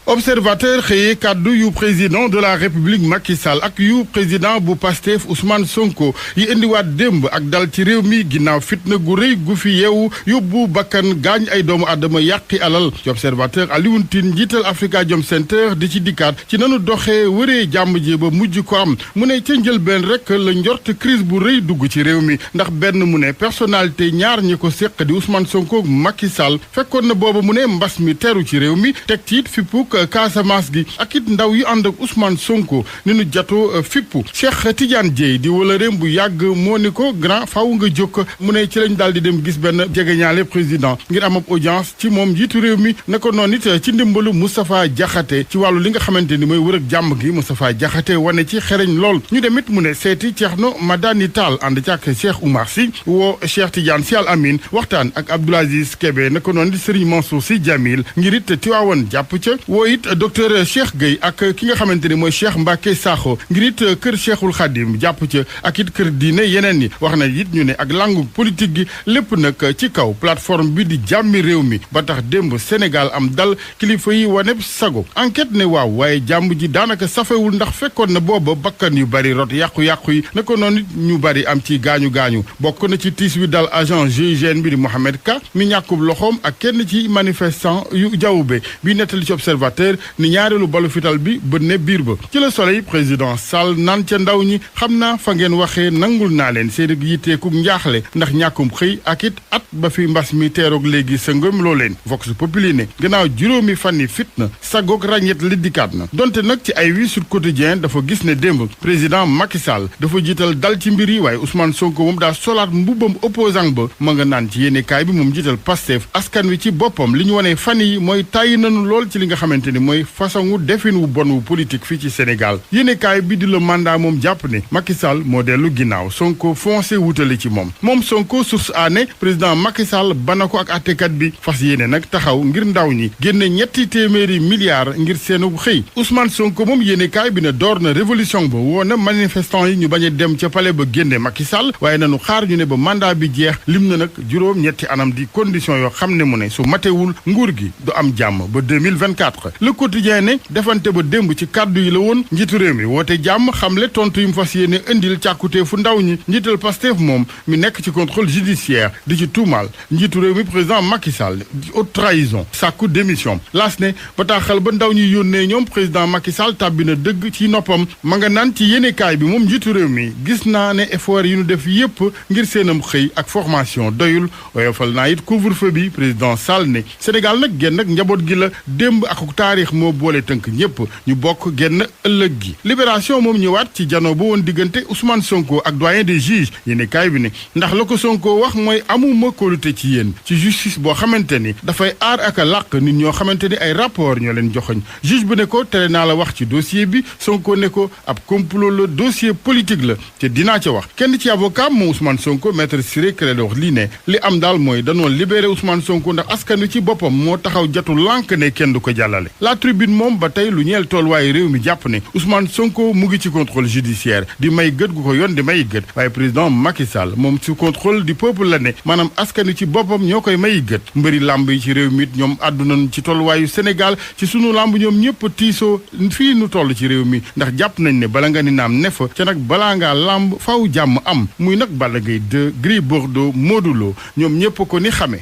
observateur xëyee kàddu yu président de la république Macky Sall ak yu président bu Pastef Ousmane Sonko yi indiwaat démb ak dal ci réew mi ginnaaw fitna gu rëy gu fi yeewu yóbbu bakkan gaañ ay doomu aadama yàqi alal ci observateur Alioune Tine njiital Afrikajom Center di ci dikkaat ci nanu doxee wëree jàmm ji ba mujj ko am mu ne ca njëlbeen rek la njort crise bu rëy dugg ci réew mi ndax benn mu ne personnalité ñaar ñi ko séq di Ousmane Sonko Macky Sall fekkoon na booba mu ne mbas mi teru ci réew mi teg ci it fippuk Casamance gi ak it ndaw yi ànd ak Ousmane Sonko ni nu jatoo fippu Cheikh Tidiane Dièye di wala réem bu yàgg moo ni ko grand faaw nga jóg mu ne ci lañ daal di dem gis benn jegeñaale président ngir am ab audience ci moom njiitu réew mi ne ko noonu it ci ndimbalu Moustapha Diakhaté ci wàllu li nga xamante ni mooy wër ak jàmm gi Moustapha Diakhaté wane ci xereñ lool ñu dem it mu ne seeti Thierno Madani Tall ànd ci ak Cheikh Oumar Sy woo Cheikh Tidiane Sy Al Amine waxtaan ak Abdoul Aziz Kébé ne ko noonu di Serigne Mansour Sy Djamil ngir it Tiwaawan jàpp ca woo it docteur Cheikh Gueye ak ki nga xamante ni mooy Cheikh Mbacké Sakho ngir it kër Cheikhul Khadim jàpp ca ak it kër diine yeneen yi wax na it ñu ne ak langue politique gi lépp nag ci kaw plateforme bi di jàmmi réew mi ba tax démb Sénégal am dal kilifa yi waneb sago enquête ne waaw waaye jàmm ji daanaka safewul ndax fekkoon na booba bakkan yu bari rot yàqu-yàqu yi ne ko noonu ñu bari am ci gaañu-gaañu bokk na ci tiis wi dal agent GIGN bi di Mohamed Ka mi ñàkkub loxoom ak kenn ci manifestant yu jawube bi nettali ci observateur ni ñaareelu balu fital bi bënne biir ba ci Le Soleil président Sall naan ca ndaw ñi xam naa fa ngeen waxee nangul naa leen seen yitteeku njaaxle ndax ñàkkum xëy ak it at ba fi mbas mi teeroog léegi sa ngëm loo leen Vox Populi ne gannaaw juróomi fan yi fitna sagoog ràññet li dikkaat na donte nag ci ay wi Sud Quotidien dafa gis ne démb président Macky Sall dafa jiital dal ci mbir yi waaye Ousmane Sonko moom daa solaat mbubbam opposant ba ma nga naan ci yéenekaay bi moom jiital Pastef askan wi ci boppam li ñu wone fan yi mooy tàyyi nanu lool ci li nga xamante ni mooy façon wu defin wu bon wu politique fii ci Sénégal yéenekaay bi di Le Mandat moom jàpp ne Macky Sall moo dellu ginnaaw Sonko foncé wutali ci moom Sonko source aané président Macky Sall bana ko ak àttekat bi fas yéene nag taxaw ngir ndaw ñi génne ñetti téeméeri milliards ngir seenu xëy Ousmane Sonko moom yéenekaay bi ne door na révolution ba woo na manifestant yi ñu bañ a dem ca palais ba génne Macky Sall waaye nanu xaar ñu ne ba mandat bi jeex lim na nag juróom ñetti anam di condition yoo xam ne mu ne su matewul nguur gi du am jàmm ba 2024 Le Quotidien ne defante ba démb ci kàddu yi la woon njiitu réew mi woote jàmm xamle tontu yi mu fas yéene indil càkkutee fu ndaw ñi njiital Pastef moom mi nekk ci contrôle judiciaire di ci tuumaal njiitu réew mi président Macky Sall di haute trahison sàkku démission laas ne bataaxal ba ndaw ñi yónnee ñoom président Macky Sall tàbbi na dëgg ci noppam ma nga naan ci yéenekaay bi moom njiitu réew mi gis naa ne effort yi ñu def yépp ngir seenam xëy ak formation doyul oyofal naa it couvre-feu bi président Sall ne Sénégal nag genn ak njaboot gi la démb ak taarix moo boole tënk ñépp ñu bokk genn ëllëg gi libération moom ñëwaat ci janoo ba woon diggante Ousmane Sonko ak doyen des juges yéenekaay bi ne ndax la ko Sonko wax mooy amuma kóolute ci yéen ci justice boo xamante ni dafay aar ak a làq nit ñoo xamante ni ay rapport ñoo leen joxoñ juge bi ne ko tere naa la wax ci dossier bi Sonko ne ko ab complot la dossier politique la te dinaa ca wax kenn ci avocat moom Ousmane Sonko maître Ciré Clédor Ly ne li am daal mooy danoo libéré Ousmane Sonko ndax askan wi ci boppam moo taxaw jatu lànk ne kenn du ko jàllale la tribune moom ba tey lu ñeel toolwaaye réew mi jàpp ne Ousmane Sonko mu ngi ci contrôle judiciaire di may gët gu ko yoon di may gët waaye président Macky Sall moom ci contrôle du peuple la ne maanaam askan wi ci boppam ñoo koy may gët mbëri làmb yi ci réew mi it ñoom àddunañ ci tolluwaayu Sénégal ci sunu làmb ñoom ñëpp tiisoo fii nu toll ci réew mi ndax jàpp nañ ne bala nga ni naam ne fa ca nag balaa ngaa làmb faw jàmm am muy nag Balla Gaye 2 Gris Bordeaux Modou Lo ñoom ñëpp ko ni xame